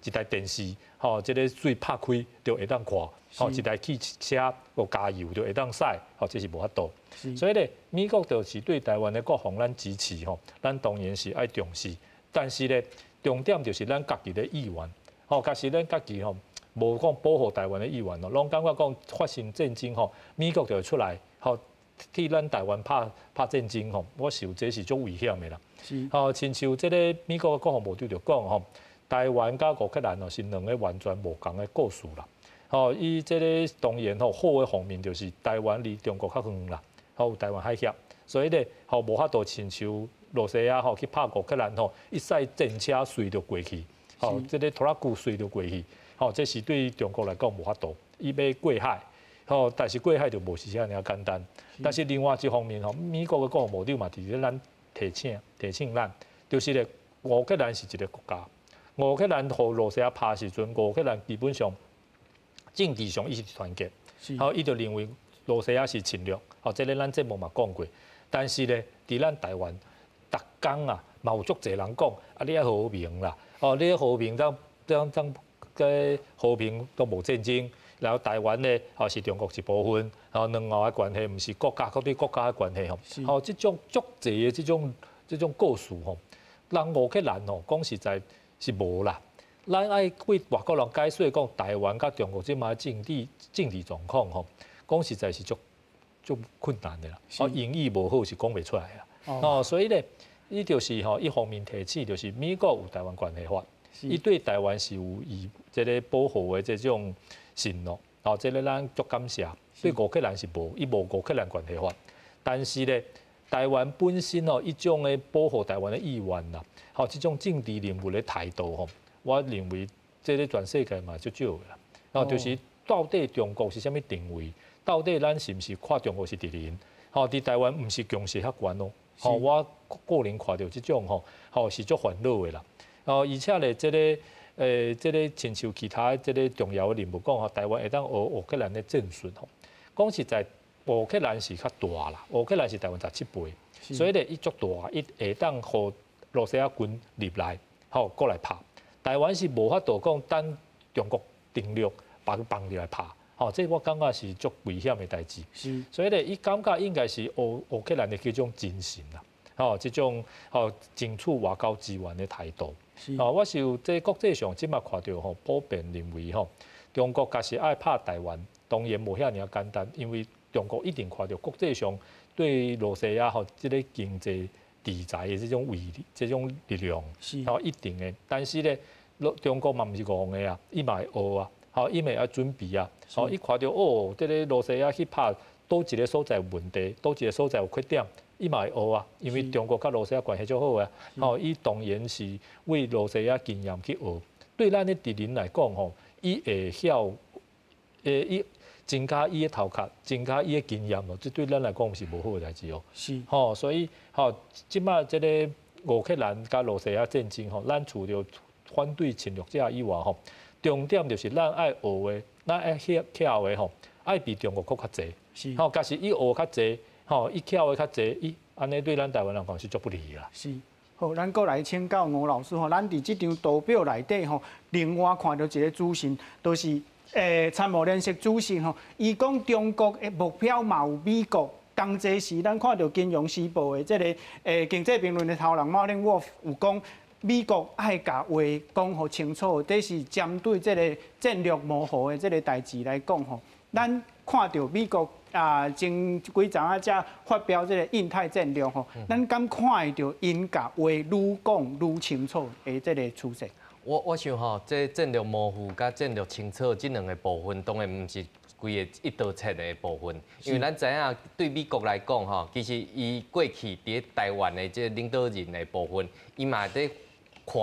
一台電視，吼，這个水拍開就會當看，吼，一台汽車有加油就會當駛，吼，這是無法度。所以咧，美國就是對台灣的國防咱支持吼，咱當然是愛重視，但是咧，重點就是咱家己的意願，吼，假使咱家己吼無講保護台灣的意願咯，攏感覺講發生戰爭吼，美國就會出來吼替咱台灣拍戰爭吼，我想這是足危險的啦。是，吼，親像這个美國的國防部長就講吼，台灣佮烏克蘭哦是兩个完全無仝的故事啦。吼，伊這个當然吼好的方面就是台灣離中國較遠啦，吼有台灣海峽，所以咧吼無法度親像羅西亞吼去拍烏克蘭吼，一駛戰車隨著過去，吼，這个拖拉機隨著過去，吼，這是對中國來講無法度，伊欲過海，吼，但是過海就無是遮爾簡單。但是另外一方面吼，美國的國防部長嘛佇咧咱提醒咱，就是咧烏克蘭是一个國家，烏克蘭予羅西亞拍時陣，烏克蘭基本上政治上伊是團結，吼，伊就認為羅西亞是侵略，吼，這个咱節目嘛講過。但是咧，佇咱台灣，逐工啊，嘛有足濟人講，啊，你愛和平啦，哦，你和平當個和平都無戰爭，然後台灣咧，吼是中國一部分，吼兩岸的關係毋是國家對國家的關係吼，吼這種足濟的這種故事吼，人烏克蘭吼，講實在是無啦。咱愛對外國人解說講，台灣佮中國這馬政治狀況吼，講實在是足足困難的啦。哦，英語無好是講袂出來啦。哦，所以咧，伊就是吼一方面提醒，就是美國有台灣關係法，伊對台灣是有伊這个保護的這種承諾。哦，這个咱足感謝。對烏克蘭是無，伊無烏克蘭關係法。但是咧，台灣本身哦，一種的保護台灣的意願啦，吼，這種政治人物的態度吼，我認為這个全世界嘛足少的啦。哦，就是到底中國是啥物定位？到底咱是毋是看中國是敵人？吼，佇台灣毋是共識遐懸哦。吼，我個人看著這種吼，吼是足煩惱的啦。哦，而且咧，這个親像其他這个重要的人物講吼，台灣會當學烏克蘭的戰術吼。講實在，烏克蘭是較大啦，烏克蘭是台灣17倍，所以咧，伊足大，伊會當予羅西亞軍入來，吼過來拍。台灣是無法度講等中國登陸，把佢放入來拍，吼，這我感覺是足危險的代誌。所以咧，伊感覺應該是烏克蘭的這種精神啦，吼，這種吼爭取外交資源的態度。哦，我是有這國際上這馬看著吼，普遍認為吼，中國確實愛拍台灣，當然無遐爾簡單，因為中國一定看著國際上對羅西亞吼這个經濟制裁的這種威力、這種力量，吼一定的。但是咧，中國嘛毋是戇的啊，伊嘛會學啊，吼伊嘛會準備啊，吼伊看著哦，這个羅西亞去拍佗一个所在有問題，佗一个所在有缺點，伊嘛會學啊，因為中國佮羅西亞關係足好啊，吼伊當然是為羅西亞經驗去學。對咱的敵人來講吼，伊會曉，伊增加伊的頭殼，增加伊的經驗哦，這對咱來講是無好的代誌哦。吼，所以吼，這馬這个烏克蘭佮羅西亞戰爭吼，咱除了反對侵略者以外吼，重點就是咱愛學的，咱愛曉巧的吼，愛比中國閣較濟。吼，假使伊學較濟，吼，伊巧的較濟，伊按呢對咱台灣人講是足不利啦。
是。好，咱閣來請教吳老師吼，咱佇這張圖表內底吼，另外看著一个資訊，就是參謀聯席主席吼，伊講中國的目標嘛有美國。同齊時，咱看著《金融時報》的這个經濟評論的頭人馬林沃夫有講，美國愛共話講予清楚，這是針對這个戰略模糊的這个代誌來講吼。咱看著美國啊，前幾陣仔才發表這个印太戰略吼，咱敢看會著𪜶共話愈講愈清楚的這个趨勢？
我想吼，這戰略模糊佮戰略清楚這兩个部分，當然毋是規个一刀切的部分，因為咱知影對美國來講吼，其實伊過去佇台灣的這个領導人的部分，伊嘛佇看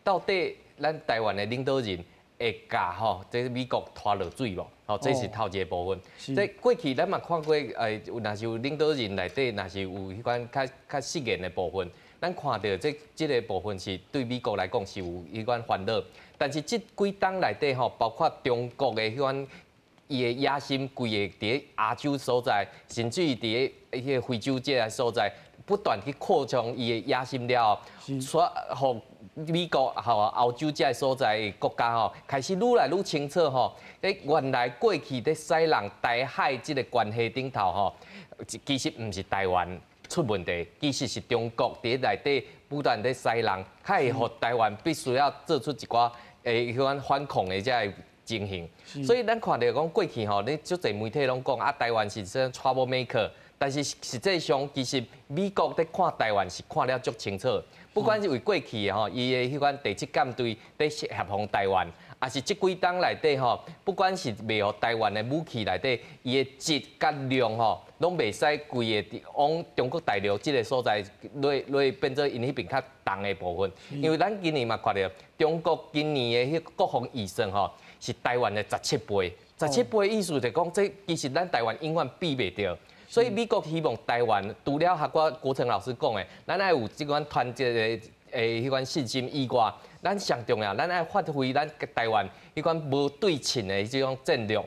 到底咱台灣的領導人會共吼這美國拖落水無？吼，這是頭一个部分。這過去咱嘛看過，若是有領導人內底，若是有彼款較較失言的部分，咱看著這个部分是對美國來講是有彼款煩惱。但是這幾冬內底吼，包括中國的彼款伊的野心，規个佇亞洲所在，甚至於佇彼个非洲這个所在，不斷去擴張伊的野心了後，所予美國吼歐洲這个所在的國家吼，開始愈來愈清楚吼，咧原來過去咧使人台海這个關係頂頭吼，其實毋是台灣出問題，其實是中國佇內底不斷咧使人，較會予台灣必須要做出一寡彼款反抗的這个情形。所以咱看著講過去吼，你足濟媒體攏講啊，台灣是啥 trouble maker，但是實際上其實美國佇看台灣是看了足清楚，不管是為過去吼，伊的彼款第七艦隊佇協防台灣，抑是這幾冬內底吼，不管是賣予台灣的武器內底，伊的質佮量吼，攏袂使規个往中國大陸這个所在落落變做𪜶彼邊較重的部分。因為咱今年嘛看著中國今年的彼國防預算吼，是台灣的十七倍，十七倍意思就講，這其實咱台灣永遠比袂著。所以美國希望台灣除了學我國成老師講的，咱愛有這款團結的彼款信心以外，咱上重要，咱愛發揮咱台灣彼款無對稱的這種戰略。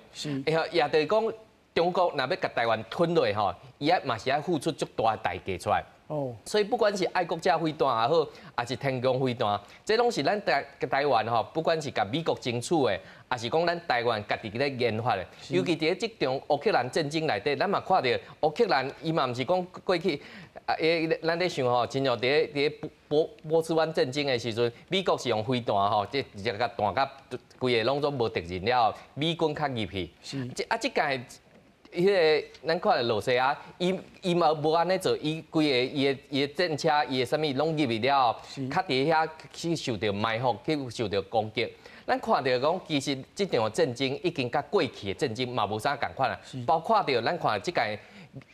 也就是講，中國若欲共台灣吞落吼，伊愛嘛是愛付出足大的代價出來。哦，所以不管是愛國者飛彈也好，抑是天弓飛彈，這攏是咱台灣吼，不管是共美國爭取的，抑是講咱台灣家己咧研發的。尤其佇咧這場烏克蘭戰爭內底，咱嘛看著烏克蘭，伊嘛毋是講過去啊，咱咧想吼，親像佇咧波斯灣戰爭的時陣，美國是用飛彈吼，這直接共彈甲規个攏總無敵人了後，美軍較入去。是。這啊，這屆。彼个咱看著羅西亞，伊嘛無按呢做，伊規个伊的戰車、伊的啥物攏入去了後，較佇遐去受著埋伏，去受著攻擊。咱看著講，其實這場戰爭已經佮過去的戰爭嘛無啥仝款啦。包括著咱看這屆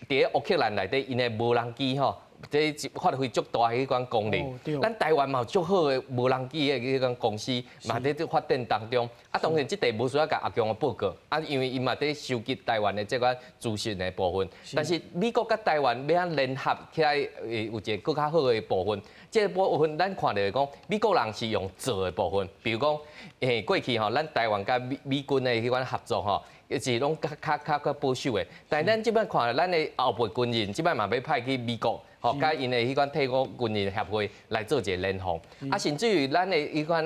佇烏克蘭內底，𪜶的無人機吼，這發揮足大的彼款功能。咱台灣嘛有足好的無人機的彼款公司，嘛佇發展當中。啊，當然這塊無需要共阿強的報告，啊，因為伊嘛佇收集台灣的這款資訊的部分。但是美國佮台灣欲按怎聯合起來，會有一個閣較好的部分。這個部分咱看著講，美國人是用做的部分，比如講，過去吼，咱台灣佮美軍的彼款合作吼，是攏較保守的。但是咱這擺看，咱的後備軍人這擺嘛欲派去美國。吼，佮𪜶的彼款退伍軍人協會來做一個聯防，啊，甚至於咱的彼款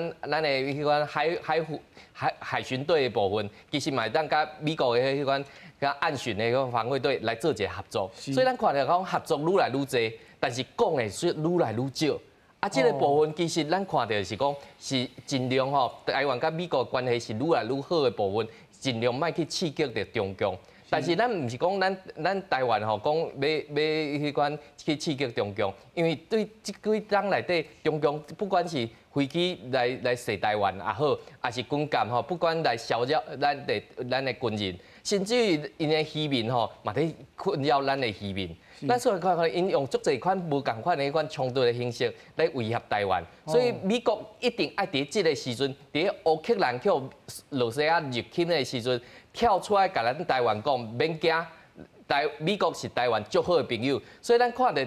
海巡隊的部分，其實嘛會當佮美國的彼款佮岸巡的彼款防衛隊來做一個合作。所以咱看著講合作愈來愈濟，但是講的卻愈來愈少。啊，這個部分其實咱看著是講是盡量吼，台灣佮美國關係是愈來愈好的部分，盡量莫去刺激著中共。但是咱毋是講咱台灣吼，講欲彼款去刺激中共，因為對這幾冬內底，中共不管是飛機來射台灣也好，抑是軍艦吼，不管來騷擾咱的軍人，甚至於𪜶的漁民吼，嘛佇困擾咱的漁民。咱所以看看，𪜶用足濟款無仝款的彼款衝突的形式來威脅台灣，所以美國一定愛佇這个時陣，佇烏克蘭予羅西亞入侵的時陣，跳出來共咱台灣講，免驚，美國是台灣足好的朋友，所以咱看著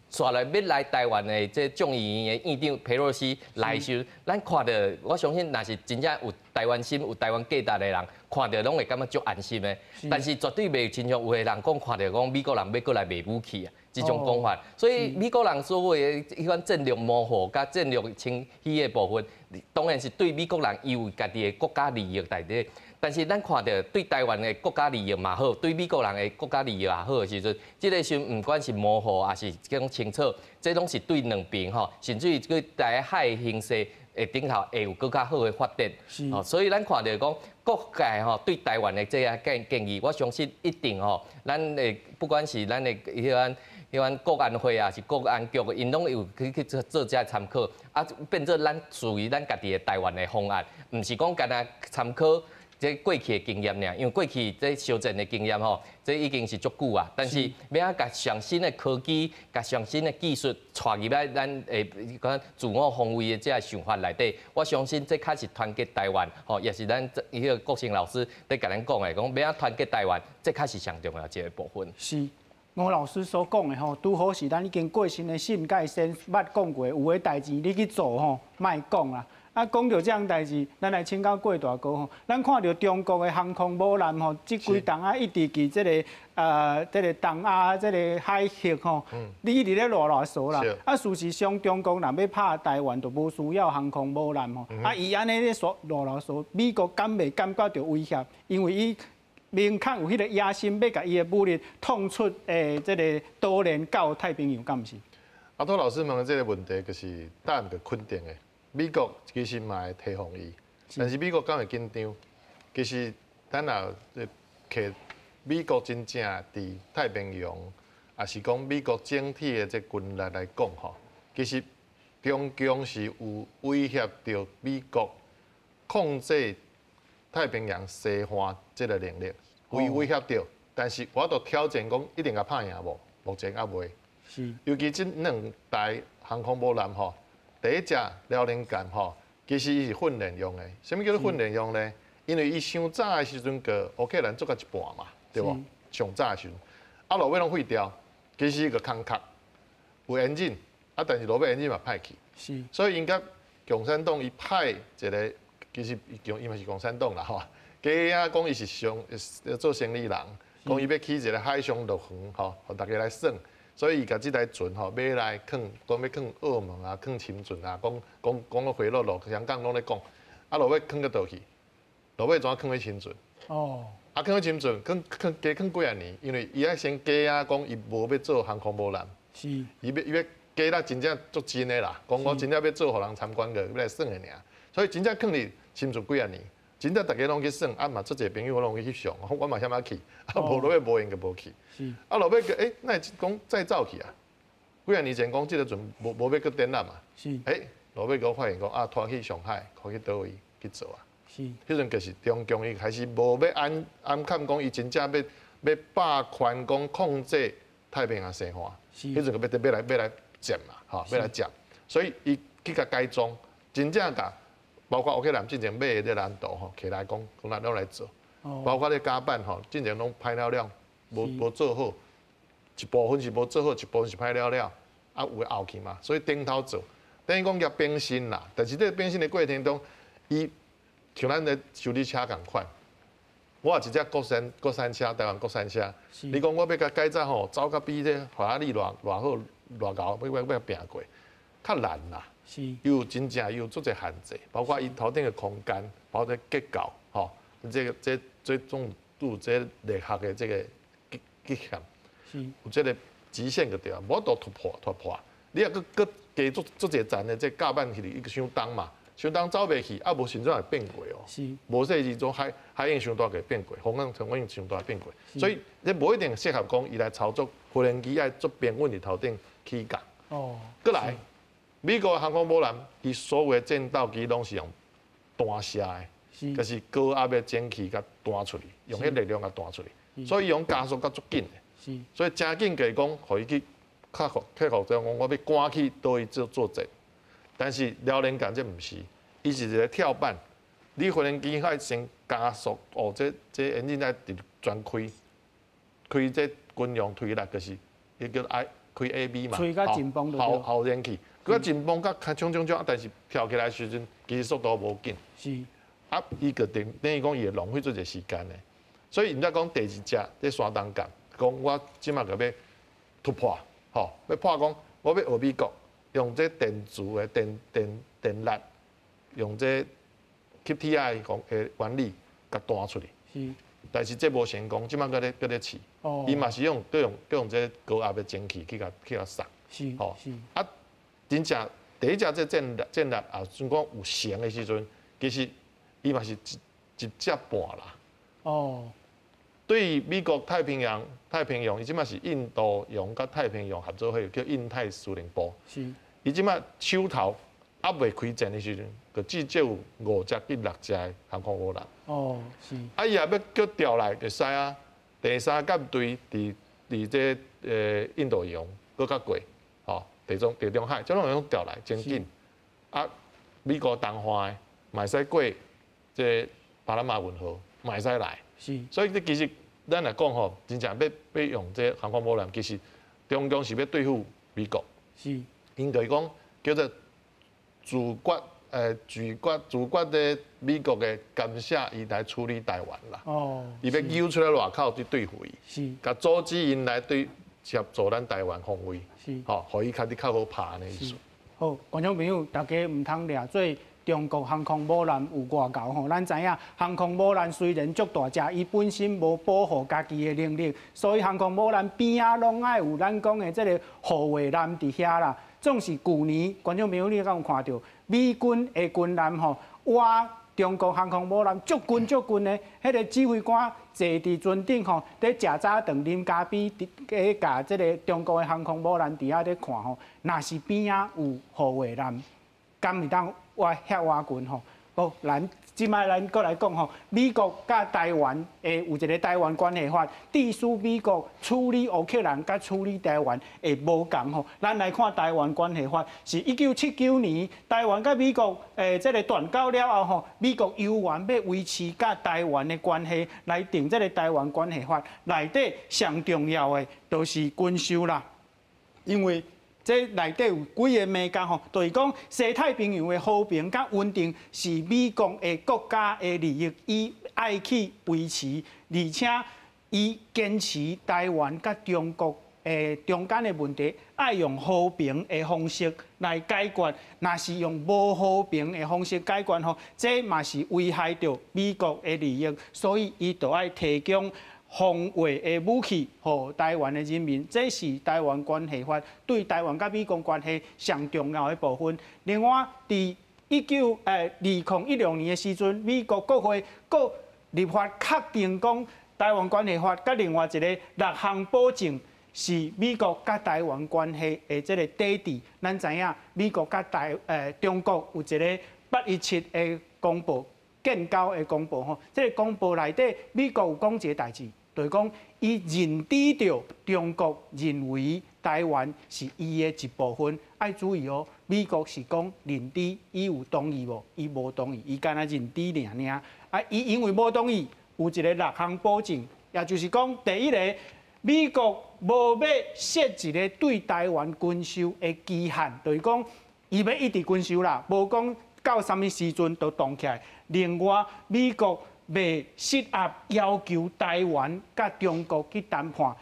紲來欲來台灣的這眾議院的院長裴洛西來時，咱看著，我相信若是真正有台灣心、有台灣價值的人，看著攏會感覺足安心的。但是絕對袂親像有的人講，看著講美國人欲閣來賣武器啊，這種講法。所以美國人所謂的彼款戰略模糊佮戰略清晰的部分，當然是對美國人伊有家己的國家利益內底。但是咱看著對台灣的國家利益嘛好，對美國人的國家利益也好的時陣，這个時陣毋管是模糊抑是講清楚，這攏是對兩邊吼，甚至於對台海形勢會頂頭會有閣較好的發展。哦，所以咱看著講各界吼對台灣的這个建議，我相信一定吼，咱的不管是咱的彼款國安會啊，是國安局，𪜶攏有去做這參考，啊，變做咱屬於咱家己的台灣的方案，毋是講干焦參考這過去的經驗爾，因為過去這相戰的經驗吼，這已經是足久啊。但是欲按怎共上新的科技、共上新的技術帶入來咱的講自我防衛的這个想法內底，我相信這較是團結台灣吼，也是咱彼个國成老師咧共咱講的，講欲按怎團結台灣，這較是上重要一个部分。
是。吳老師所講的吼，拄好是咱已經過身的信蓋先捌講過，有的代誌你去做吼，莫講啦。啊，講著這項代誌，咱來請教郭大哥吼。咱看著中國的航空母艦吼，這幾冬啊一直佇這個東亞這個海域吼，你一直咧囉囉嗦啦。啊，事實上中國若欲拍台灣，就無需要航空母艦吼。啊，伊按呢咧囉囉嗦，美國敢袂感覺著威脅？因為伊明確有彼個野心，欲共伊的武力捅出這個島鏈到太平洋，敢毋是？
阿托老師問的這個問題，就是答案就肯定的。美國其實嘛會提防伊，但是美國敢會緊張？其實咱若摕美國真正佇太平洋，抑是講美國整體的這軍力來講吼，其實中共是有威脅著美國控制太平洋西岸這個能力，有威脅著。但是我都挑戰講一定共拍贏無？目前猶未。是。尤其這兩台航空母艦吼。第一隻遼寧艦吼，其實伊是訓練用的。啥物叫做訓練用呢？因為伊傷早的時陣，閣烏克蘭做到一半嘛，對無？上早的時陣，啊，落尾攏廢掉，其實伊個空殼有引進，啊，但是落尾引進嘛歹去。是。所以𪜶共共產黨伊派一個，其實伊嘛是共產黨啦吼。假仔講伊是上做生理人，講伊欲起一个海上樂園吼，予大家來耍，所以伊共這台船吼買來囥，講欲囥澳門啊，囥深圳啊，講講講個回落落香港攏咧講，啊落尾囥閣佗去？落尾怎囥去深圳？啊，囥去深圳，囥囥加囥幾仔年，因為伊愛先假啊，講伊無欲做航空母艦，伊欲伊欲假啦，真正足真的啦，講我真正欲做予人參觀个，欲來耍的爾，所以真正囥佇深圳幾仔年。真正逐家攏去耍，啊嘛足濟朋友攏去翕相，我嘛遐仔去，啊無落尾無閒就無去。啊落尾閣欸，哪會講再走去啊？幾仔年前講這个船無無欲閣展覽嘛？欸，落尾閣發現講啊，拖去上海，拖去佗位去做啊？彼陣就是中共伊開始無欲暗暗崁講，伊真正欲欲霸權講控制太平洋西岸，彼陣閣欲欲來欲來佔嘛，吼，欲來佔，所以伊去共改裝，真正共。包括烏克蘭進前買的這藍圖吼，起來講講咱攏來做，包括咧甲板吼，進前攏歹了了，無無做好，一部分是無做好，一部分是歹了了，啊有的後去嘛，所以頂頭做，等於講共變身啦。但是這個變身的過程中，伊像咱咧修理車仝款，我也一隻國產國產車，台灣國產車，你講我欲共改造吼，走甲比這法拉利偌偌好偌𠢕，欲欲欲拚過，較難啦。伊有真正伊有足濟限制，包括伊頭頂的空間，包括結構，吼，這個這這種都有這力學的這個極極限，有這個極限就對啊，無法度突破突破。你若閣閣加足足濟層的這甲板去，伊傷重嘛，傷重走袂去，啊無旋轉會變過哦。無說是種海海湧傷大會變過，風浪風浪傷大會變過，所以這無一定適合講伊來操作無人機愛足平穩佇頭頂起降。閣來。美國航空母艦，伊所有的戰鬥機攏是用彈射的，就是高壓的蒸汽共彈出去，用彼力量共彈出去，所以用加速較足緊的。所以誠緊就是講，予伊去克服克服，就講我欲趕去佗位做作戰。但是遼寧艦這毋是，伊是一个跳板，你無人機愛先加速，哦，這這引擎愛直全開，開這軍用推力，就是伊叫 I 開 A B 嘛，後後燃氣。閣緊繃，閣較衝衝衝，但是跳起來時陣，其實速度無緊。啊，伊就等等於講伊會浪費足濟時間的。所以𪜶才講第二隻這山東艦，講我這馬閣欲突破，吼，欲破講我欲學美國，用這電磁的電電電力，用這 QTI 講的原理，共彈出去。但是這無成功，這馬閣咧閣咧試。伊嘛是用閣用閣用這高壓的蒸汽去共去共送。吼。啊。真正第一隻這戰略戰略啊，算講有成的時陣，其實伊嘛是一一隻半啦。對美國太平洋太平洋，伊這馬是印度洋佮太平洋合作會叫印太司令部。伊這馬手頭猶未開戰的時陣，就至少有五隻至六隻的航空母艦。啊，伊若欲閣調來會使啊。第三艦隊佇佇這印度洋閣較過，吼。地中地中海，這攏會用調來真緊。啊，美國東岸的嘛會使過這巴拿馬運河，嘛會使來。所以這其實咱來講吼，真正欲欲用這航空母艦，其實中共是欲對付美國。𪜶就是講叫做自決拒絕拒絕的美國的干涉，伊來處理台灣啦。伊欲揪出來外口去對付伊。共阻止𪜶來對協助咱台灣防衛。吼，予伊較你較好拍按呢意思。
好，觀眾朋友，大家毋通掠做中國航空母艦有偌𠢕吼。咱知影航空母艦雖然足大隻，伊本身無保護家己的能力，所以航空母艦邊仔攏愛有咱講的這个護衛艦佇遐啦。總是舊年，觀眾朋友你敢有看著美軍的軍艦吼，倚中國航空母艦足近足近的，彼个指揮官坐佇船頂吼，佇食早頓啉咖啡，佇咧共這个中國的航空母艦佇遐咧看吼，若是邊仔有護衛艦，敢會當倚遐倚近吼？好，咱這擺咱閣來講吼，美國佮台灣的有一个台灣關係法，致使美國處理烏克蘭佮處理台灣會無仝吼。咱來看台灣關係法，是1979年台灣佮美國這个斷交了後吼，美國猶原欲維持佮台灣的關係，來定這个台灣關係法。內底上重要的就是軍售啦，因為這內底有幾个眉角吼，就是講西太平洋的和平佮穩定是美國的國家的利益，伊愛去維持，而且伊堅持台灣佮中國中間的問題，愛用和平的方式來解決。若是用無和平的方式解決吼，這嘛是危害著美國的利益，所以伊就愛提供防衛的武器予台灣的人民，這是台灣關係法對台灣佮美國關係上重要的部分。另外，佇2016年的時陣，美國國會閣立法確定講，台灣關係法佮另外一個六項保證是美國佮台灣關係的這個底底。咱知影美國佮中國有一個817的公報，建交的公報吼。這個公報內底，美國有講一個代誌，就是講伊認知著中國認為台灣是伊的一部分。愛注意哦，美國是講認知，伊有同意無？伊無同意，伊干焦認知爾爾。啊，伊因為無同意，有一個六項保證，也就是講，第一個，美國無欲設一個對台灣軍售的期限，就是講，伊欲一直軍售啦，無講到啥物時陣就凍起來。另外，美國袂施壓要求台灣佮中國去談判。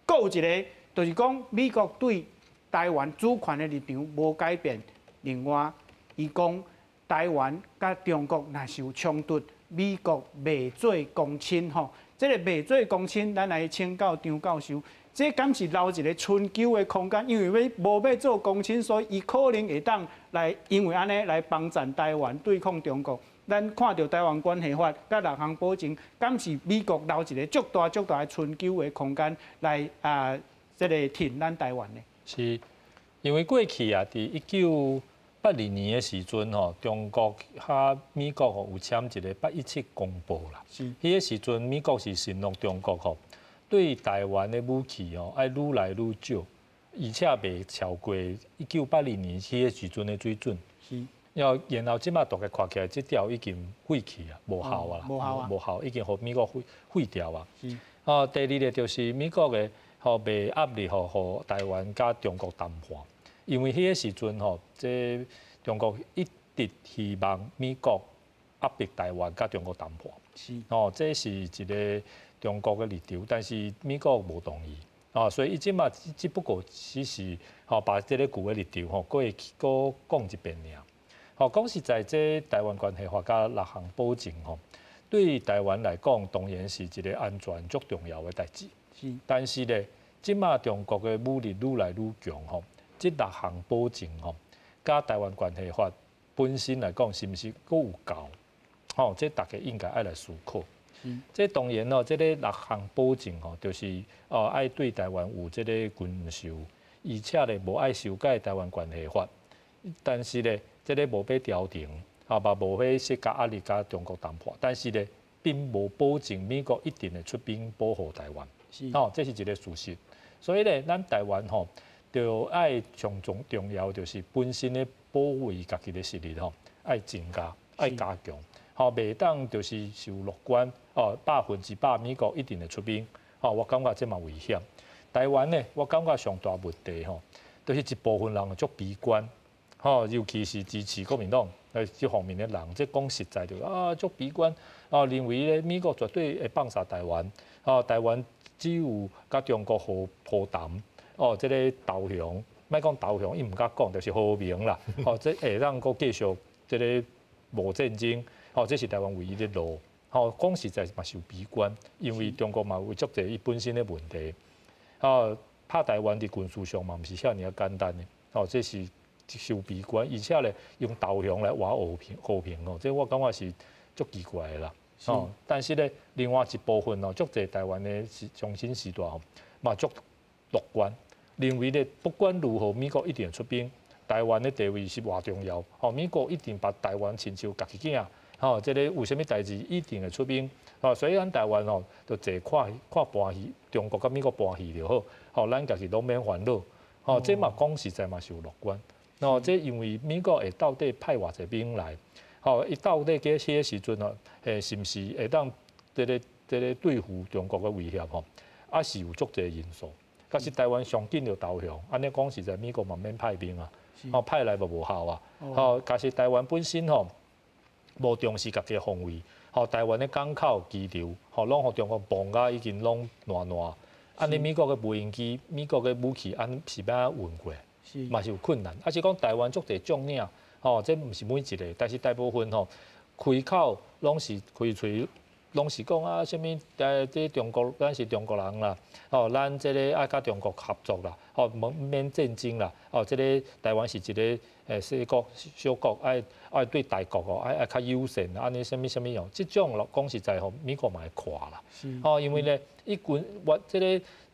閣有一個，就是講美國對台灣主權的立場無改變。另外，伊講台灣佮中國若是有衝突，美國袂做公親吼，這個袂做公親，咱來請教張教授，這敢是留一個春秋的空間？因為欲無欲做公親，所以伊可能會當來，因為按呢來幫贊台灣對抗中國。咱看著台灣關係法佮六項保證，敢是美國留一個足大足大的春秋的空間來啊，這個挺咱台灣呢？
是，因為過去啊，佇1982年的時陣吼，中國佮美國吼有簽一個817公報啦。彼個時陣，美國是承諾中國吼對台灣的武器吼愛愈來愈少，而且袂超過1982年彼個時陣的水準。然後這馬大家看起來，這條已經廢去啊，無效啊，
無效啊，
無效，已經予美國廢掉啊。哦，第二個就是美國的吼袂壓力吼，予台灣佮中國談判。因為彼個時陣吼，這中國一直希望美國壓迫台灣佮中國談判。哦，這是一個中國的立場，但是美國無同意。哦，所以伊這馬只不過只是吼把這個舊的立場吼，閣會閣講一遍爾。吼，講實在，這台灣關係法佮六項保證吼，對台灣來講，當然是一個安全足重要的代誌。但是咧，這馬中國的武力愈來愈強吼。這六項保證吼，佮台灣關係法本身來講，是毋是閣有夠？吼，這大家應該愛來思考。這當然咯，這個六項保證吼，就是哦愛對台灣有這個軍售，而且咧無愛修改台灣關係法。但是咧，這個無欲調停，啊嘛無欲設壓力佮中國談判。但是咧，並無保證美國一定會出兵保護台灣。哦，這是一個事實。所以咧，咱台灣吼，就愛上重重要就是本身的保衛家己的實力吼，愛增加，愛加強，吼，袂當就是傷樂觀哦，100%美國一定會出兵，吼，我感覺這嘛危險。台灣呢，我感覺上大問題吼，就是一部分人足悲觀，吼，尤其是支持國民黨這方面的人，這講實在就啊足悲觀，哦，認為咧美國絕對會放殺台灣，哦，台灣只有佮中國和和談。哦，這個投降，莫講投降，伊毋敢講，就是和平啦。哦，這會當閣繼續這個無戰爭，哦，這是台灣唯一的路。哦，講實在嘛是有悲觀，因為中國嘛有足濟伊本身的問題。哦，拍台灣佇軍事上嘛毋是遐爾仔簡單的。哦，這是傷悲觀，而且咧用投降來換和平和平哦，這我感覺是足奇怪的啦。哦，但是咧，另外一部分哦，足濟台灣的雙新時代吼，嘛足樂觀。認為咧，不管如何，美國一定會出兵，台灣的地位是偌重要。吼，美國一定把台灣親像家己囝，吼，這個有啥物代誌一定會出兵。吼，所以咱台灣吼，就坐看看盤戲，中國佮美國盤戲就好。吼，咱家己攏免煩惱。吼，這嘛講實在嘛是有樂觀。哦，這因為美國會到底派偌濟兵來？吼，伊到底計彼個時陣吼，是毋是會當這個對付中國的威脅？吼，啊是有足濟因素。但是台灣上緊就投降，按呢講實在，美國嘛免派兵啊，哦派來嘛無效啊。哦，假使台灣本身吼無重視家己的防衛，吼，台灣的港口機場，吼，攏予中國磅甲已經攏爛爛。按呢美國的無人機、美國的武器，按是欲按運過來，嘛是有困難。啊是講台灣足濟將領，吼，這毋是每一个，但是大部分吼開口攏是開喙，攏是講啊，啥物這中國，咱是中國人啦，吼，咱這个愛佮中國合作啦，吼，免戰爭啦，哦，這个台灣是一个細國小國，愛對大國哦，愛較友善，按呢啥物啥物樣，這種咯講實在吼，美國嘛會看啦，吼，因為咧，伊軍我這个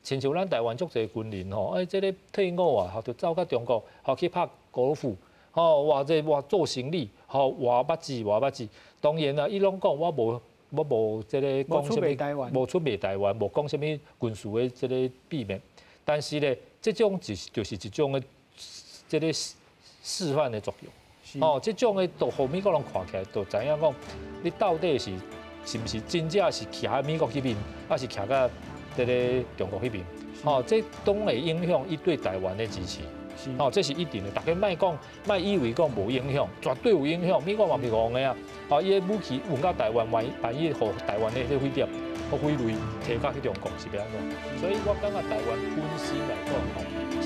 親像咱台灣足濟軍人吼，哎，這个退伍啊，吼，就走到中國，吼去拍高爾夫，吼，哇，這哇做生理，吼，偌捌字偌捌字，當然啦，伊攏講我無。我無這个講啥物，無出賣台灣，無講啥物軍事的這个秘密，但是咧，這種就是一種的這个示範的作用。哦，這種的都予美國人看起來，就知影講，你到底是毋是真正是徛佇美國彼邊，抑是徛佇這个中國彼邊？哦，這當會影響伊對台灣的支持。哦，這是一定的。大家莫講，莫以為講無影響，絕對有影響。美國嘛毋是戇的啊，哦，伊的武器運到台灣，萬一予台灣的這個飛碟、予飛雷提到去中國是欲按怎？所以我感覺台灣本身來講，吼。